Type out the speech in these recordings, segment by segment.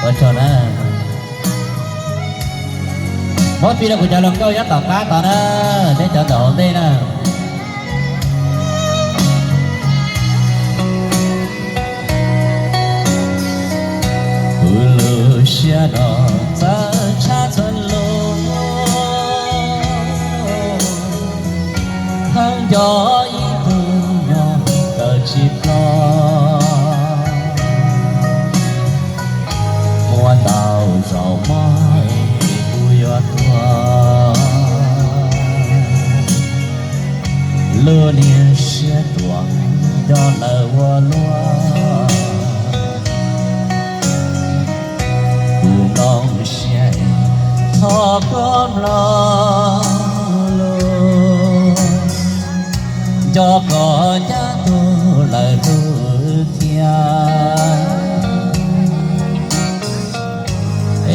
Ua tsaug na. Muab pib rau kuv cov hluas nkauj nyob tom qab tod na, neb cov ntawm hauv ntej na. Kuv lub siab no txawv tshaj txhua lub, thaum nco ib tug nyuag kawg tsis ploj, muaj ntau zaus mob es kuv yuav tuag. Lub niag siab tuag nco lawv ua luaj, kuv nplooj siab es thov koj mloog lus, nco koj cab tug lawv hlub thiab,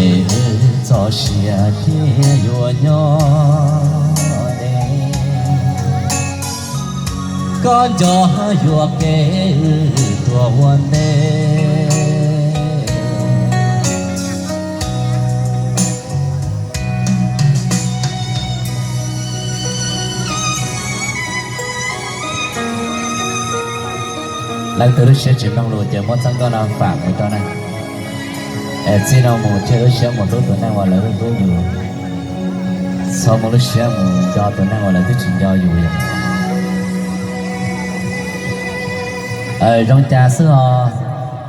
es wb txoj sia thiaj yuav nyob deb. Koj nco yuam kev wb tuag ua ntej. Leej twg lub siab tsis mloog lus ces muab txoj nkauj no fam mus rau na. Es txij no mus tseg lub siab mus hlub tus neeg uas lawv hlub yus, txhob muaj lub siab mus nco tus neeg uas lawv twb tsis nco yus yom. Zoo cas xwb os.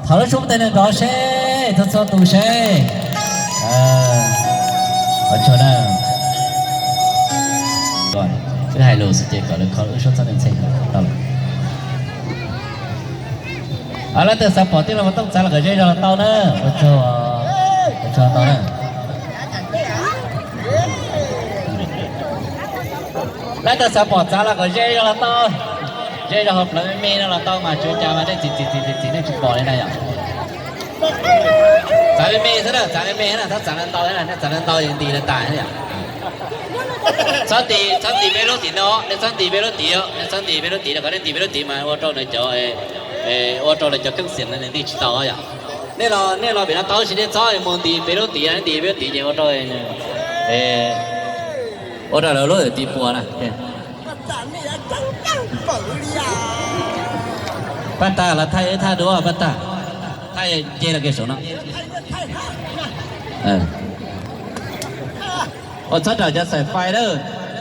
Thov lub suab tej neeg nrov seb, txhua txhua tus seb. Ua tsaug na. Wb hais lus xwb ces kom lawv kho wb suab txoj neeg txheej tau lawm. Leej twg xav pom tij laug Vaj Tooj txav los kom ze zog los tau na. Ua tsaug, ua tsaug tau na. Leej twg xav pom txav los kom ze zog los tau. Ze zog hauv plawv me me no los tau mas tsis ua cas mas nej txiv txiv txiv txiv nej tsis pom li na yom. Txav me me xwb na, txav me me na, txhob txav ntau ntau, nej txav ntau ntau ntis lawv tas yom. Txhob ntis, txhob ntis peb lub tim no, nej txhob ntis peb lub tid, nej txhob ntis peb lub tid, kom nej ntis peb lub tid mas ua rau nws cov, ua rau nws cov keeb xiam no nws ntis tsis tau yom. Nej los, nej los pem no tau tab sis nej txhob mus ntis peb lub tid, nej ntis peb lub tid ces ua rau, ua rau lawv lub tid puas na. Paj tag los thaij ib thaj dua paj tag, thaij nce los kiag saum no. Ua txhob rawm cov xaim fais na,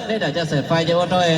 nej rawm cov xaim fais ces ua rau